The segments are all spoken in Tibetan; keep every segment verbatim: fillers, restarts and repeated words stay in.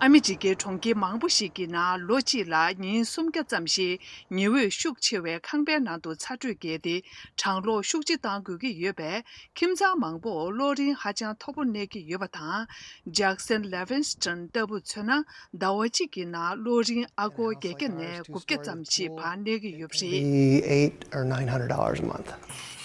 ཨ་མི་རི་ཀའི་གྲོང་ཁྱེར་མང་པོ་ཞིག་གི་ནང་ལོ་གཅིག་ལ་ཉིན་སུམ་བརྒྱ་ཙམ་ཞིག་ཉི་འོད་ཤུགས་ཆེ་བའི་ཁང་པའི་ནང་དུ་ཚ་དྲོད་བརྒལ་ཏེ་གྲང་གློག་ཤུགས་ཆེ་བཏང་དགོས་ཀྱི་ཡོད་པས། ཁྱིམ་ཚང་མང་པོ་གློག་རིན་ཧ་ཅང་མཐོ་པོ་གནས་ཀྱི་ཡོད་པ་དང་། ཇག་སན་ལེ་ཝིན་སི་ཊོན་ལྟ་བུ་མཚོན་ན། ཟླ་བ་གཅིག་གི་ནང་གློག་རིན་ཨ་སྒོར་བརྒྱད་བརྒྱ་ནས་དགུ་བརྒྱ་ཙམ་ཞིག་བར་གནས་ཀྱི་ཡོད་པ་རེད། Be eight or nine hundred dollars a month.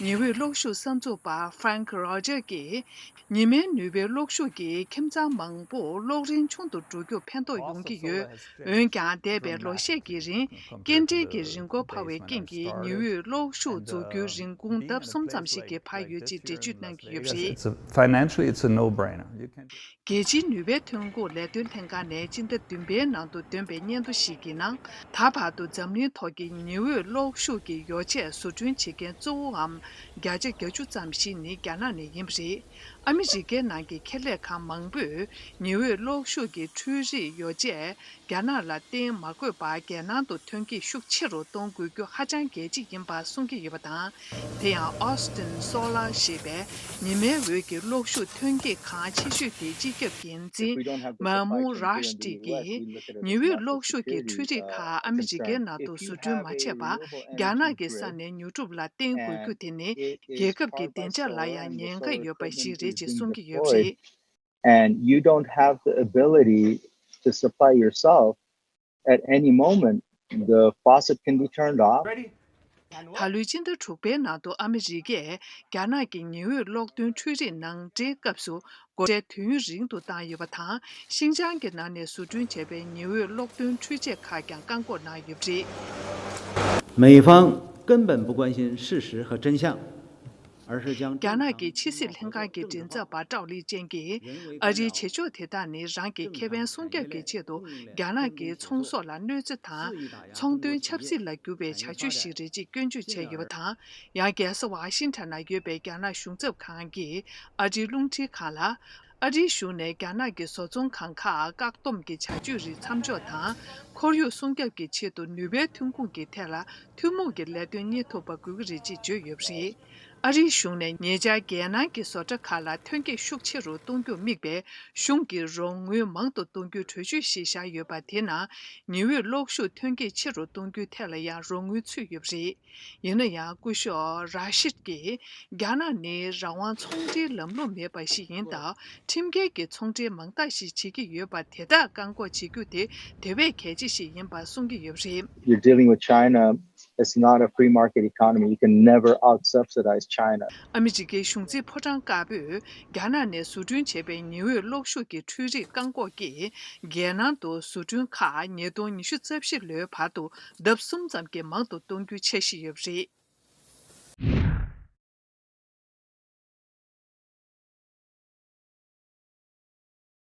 ཉི་འོད་གློག་ཤུགས་གསར་འཛུགས་པ་Frank Rogers་གྱིས། ཉི་མའི་ནུས་པའི་གློག་ཤུགས་ཀྱིས་ཁྱིམ་ཚང་མང་པོ་གློག་རིན་ཆུང་དུ་འགྲོ་རྒྱུར་ཕན་ཐོགས་ཡོང་གི་ཡོད། འོན་ཀྱང་། འདས་པའི་ལོ་ཤས་ཀྱི་རིང་སྐྱེལ་འདྲེན་གྱི་རིན་གོང་འཕར་བའི་རྐྱེན་གྱིས་ཉི་འོད་གློག་ཤུགས་འཛུགས་རྒྱུའི་རིན་གོང་ལྡབ་གསུམ་ཙམ་ཞིག་གིས་འཕར་ཡོད་ཅེས་འགྲེལ་བརྗོད་གནང་གི་ཡོད་པ་རེད། It's a, financially, it's a no-brainer. You can རྒྱལ་སྤྱིའི་ནུས་པའི་ཐོན་ཁུངས་ལས་དོན་ལྷན་ཁང་ནས་སྤྱི་ཟླ་བདུན་པའི་ནང་དུ་བཏོན་པའི་སྙན་ཐོ་ཞིག་གི་ནང་། ད་བར་དུ་འཛམ་གླིང་ཐོག་གི་ཉི་འོད་གློག་ཤུགས་ཀྱི་ཡོ་བྱད་བཟོ་སྐྲུན་བྱེད་མཁན་གཙོ་བོའམ་བརྒྱ་ཆ་བརྒྱད་ཅུ་ཙམ་ཞིག་ནི་རྒྱ་ནག་ནས་ཡིན་པ་རེད། ཨ་མི་རི་ཀའི་ནང་གི་ཁེ་ལས་ཁང་མང་པོས་ཉི་འོད་གློག་ཤུགས་ཀྱི་འཕྲུལ་རིག་ཡོ་བྱད་རྒྱ་ནག་ལ་བརྟེན་མ་དགོས་པར་རྒྱལ་ནང་དུ་ཐོན་སྐྱེད་ཤུགས་ཆེ་རུ་གཏོང་དགོས་རྒྱུ་ཧ་ཅང་གལ་ཆེ་ཡིན་པ་གསུང་གི་ཡོད་པ་དང་། དེ་ཡང་Austin Solar་ཞེས་པའི་ཉི་མའི་འོད་ཀྱི་གློག་ཤུགས་ཐོན་སྐྱེད་ཁང་ཆེ་ཤོས་དེའི་སྤྱི་ཁྱབ་འགན་འཛིན་Mahmoud Rashdi་གིས། ཉི་འོད་གློག་ཤུགས་ཀྱི་འཕྲུལ་རིག་ཁག་ཨ་མི་རི་ཀའི་ནང་དུ་བཟོ་སྐྲུན་མ་བྱས་པར་རྒྱ་ནག་གི་ས་ནས་ཉོ་སྒྲུབ་ལ་བརྟེན་དགོས་རྒྱུ་དེ་ནི་རྒྱལ་ཁབ་ཀྱི་བདེ་འཇགས་ལ་ཡང་ཉེན་ཁ་ཡོད་པ་ཞིག་རེད་ཅེས་གསུང་གི་ཡོད་པ་རེད། And you don't have the ability to supply yourself at any moment. The faucet can be turned off. ད་ལོའི་སྤྱི་ཟླ་དྲུག་པའི་ནང་དུ་ཨ་མི་རི་ཀས་རྒྱ་ནག་གི་ཉི་འོད་གློག་འདོན་འཕྲུལ་རིག་ནང་འདྲེན་སྐབས་སུ་སྒོ་ཁྲལ་དུས་ཡུན་རིང་དུ་བཏང་ཡོད་པ་དང་། ཤིང་ཅང་གི་ནང་ནས་བཟོ་སྐྲུན་བྱས་པའི་ཉི་འོད་གློག་འདོན་འཕྲུལ་ཆས་ཁག་ཀྱང་བཀག་འགོག་གནང་ཡོད་པ་རེད། 美方根本不关心事实和真相，而是将 རྒྱ་ནག་གི་ཕྱི་སྲིད་ལྷན་ཁང་གི་མགྲིན་ཚབ་པ་ཀྲའོ་ལི་ཅན་གྱིས། ཨ་རིའི་བྱེད་ཕྱོགས་དེ་དག་ནི་རང་གི་ཁེ་ཕན་སྲུང་སྐྱོབ་ཀྱི་ཆེད་དུ་རྒྱ་ནག་གི་ཚོང་ཟོག་ལ་གནོད་འཚེ་དང་། ཚོང་དོན་ཆབ་སྲིད་ལ་བསྒྱུར་བའི་བྱ་སྤྱོད་ཞིག་རེད་ཅེས་སྐྱོན་བརྗོད་བྱས་ཡོད་པ་དང་། ཡང་རྒྱལ་ས་ཝ་ཤིང་ཊོན་ན་ཡོད་པའི་རྒྱ་ནག་གཞུང་ཚབ་ཁང་གིས་ཨ་རིའི་རླུང་འཕྲིན་ཁང་ལ། ཨ་རིའི་གཞུང་ནས་རྒྱ་ནག་གི་བཟོ་ཚོང་ཁང་ཁག་བཀག་སྡོམ་གྱི་བྱ་སྤྱོད་རིགས་མཚམས་འཇོག་དང་། ཁོར་ཡུག་སྲུང་སྐྱོབ་ཀྱི་ཆེད་དུ་ནུས་པའི་ཐོན་ཁུངས་ཀྱི་ཐད་ལ་ཐུན་མོང་གི་ལས་དོན་གཉེར་ཐུབ་པ་དགོས་ཀྱི་རེད་ཅེས་བརྗོད་ཡོད་པ་རེད། ཨ་རིའི་གཞུང་ནས་ཉེ་ཆར་རྒྱལ་ནང་གི་བཟོ་གྲྭ་ཁག་ལ་ཐོན་སྐྱེད་ཤུགས་ཆེ་རུ་གཏོང་རྒྱུར་དམིགས་པའི་གཞུང་གི་རོགས་དངུལ་མང་དུ་གཏོང་རྒྱུའི་གྲོས་ཆོད་ཞིག་བཞག་ཡོད་པ། དེའི་ནང་ཉི་འོད་གློག་ཤུགས་ཐོན་སྐྱེད་ཆེ་རུ་གཏོང་རྒྱུའི་ཐད་ལ་ཡང་རོགས་དངུལ་ཚུད་ཡོད་པ་རེད། ཡིན་ན་ཡང་སྐུ་ཞབས་ར་ཤིད་ཀྱིས། རྒྱ་ནག་ནི་རང་དབང་ཚོང་འབྲེལ་ལམ་ལུགས་མེད་པ་ཞིག་ཡིན་སྟབས། ཁྲིམས་འགལ་གྱི་ཚོང་འབྲེལ་མང་དག་ཞིག་བྱེད་ཀྱི་ཡོད་པ་དེ་དག་བཀག་འགོག་བྱེད་རྒྱུ་དེ་དེ་བས་གལ་ཆེ་ཞིག་ཡིན་པ་གསུང་གི་ཡོད་པ་རེད། You're dealing with China. It's not a free market economy. You can never out subsidize China. ཨ་མི་རི་ཀའི་གཞུང་འཛིན་ཕོ་བྲང་དཀར་པོས་རྒྱ་ནག་ནས་བཟོ་སྐྲུན་བྱས་པའི་ཉི་འོད་གློག་ཤུགས་ཀྱི་འཕྲུལ་རིག་བཀག་འགོག་གིས། རྒྱལ་ནང་དུ་བཟོ་སྐྲུན་ཁག་ཉིས་སྟོང་ཉི་ཤུ་རྩ་བཞི་ལོའི་བར་དུ་ལྡབ་གསུམ་ཙམ་གྱིས་མང་དུ་གཏོང་རྒྱུའི་འཆར་གཞི་ཡོད་པ་རེད།